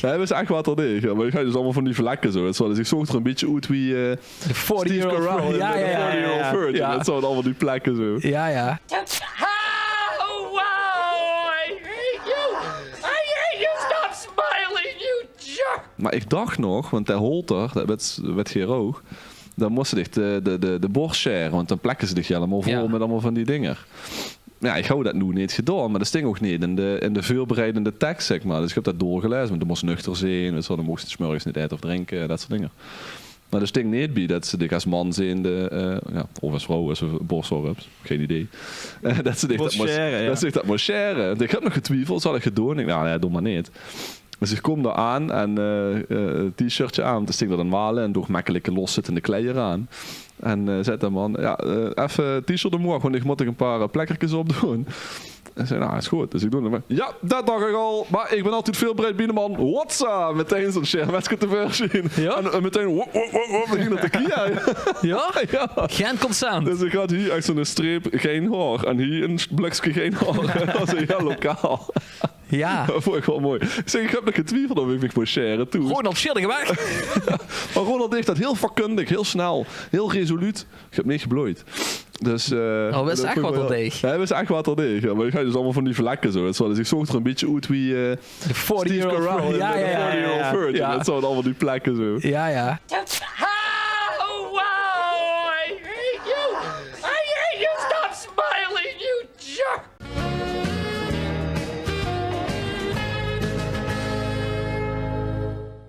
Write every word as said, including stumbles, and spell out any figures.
Jao, det is ech waat d'r deeg, jao. Mer ich haw dus allemaol van die vlekke zo. Wèts se waal, dus ich zoog d'r ein bietje oet wie eh, De forty Steve year old Carell virgin. in Ja, de ja, forty year old ja, virgin. ja, Det zeen allemaol die plekke zo. ja, ja. Oh, wow! I hate you! I hate you! Stop smiling, you jerk! Mer ich dach nog, want de Holter, det wèt, wèt geer ouch, dan mós se dich de, de, de, de bors sjere, want dan plekke ze dich hielemaol vol Ja. mit allemaol van die dinger. Ja, ich haw det noe neet gedaon, mer det sting ouch neet in de, in de veurbereidende teks, zeg mer. Dus ich höb det doorgelaeze, want doe mós nuchter zeen, wèts se waal, dan moogs se 's mörges neet aete of drinke, det soort dinger. Mer d'r sting neet bie det se dich es man zeende, eh, ja, of es vrouw, es se borsthaor höbs, gein idee. Eh, det se dich det Mós mós, sjere, ja. det se dich det mós sjere. Ich höb nog getwiefeld, zal ich 't doon? Ich, ja, nae, doon mer neet. Dus ich kóm dao aan en eh, eh, t-shirtje aan, want d'r sting dao dan Wale en doog mekkelik loszittende kleier aan. En eh, zaet de man, ja, eh, effe t-shirt omhoog, want ich mót nog ein paar eh, plekkerkes opdoon. En ich zag, nou, is good. Dus ich doon 't mer. Ja, det dach ich al, mer ich bön altied veurbereid bie de man. Hotsa, metein zo'n sjermetje te veursjien. Ja? En eh, metein, wop, wop, wop, wop, ging det de kie. Ja? Ja. Gen consent. Dus ich haw hie ech zo'n streep gein haor en hie ein blökske gein haor. Det waas hiel lokaal. Ja. Det vónj ich waal mooi. Ich zèk, ich höb nog getwiefeld of ich mich mós sjere toen. Ronald, sjeer dich weg. Mer Ronald deeg det hiel vakkundig, hiel snel, hiel resoluut. Ich höb neet geblooid. Dus eh, Oh, wis det ech vónj ich waat waal d'r deeg. Ja, wis ech waat d'r deeg. Ja, mer ich haw dus allemaol van die vlekke zo. Wèts se waal, dus ich zoog d'r ein bietje oet wie eh, De forty Steve year old Carell virgin. in Ja, de ja, ja, forty year old ja, virgin. ja. Det zeen allemaol die plekke zo. Ja, ja.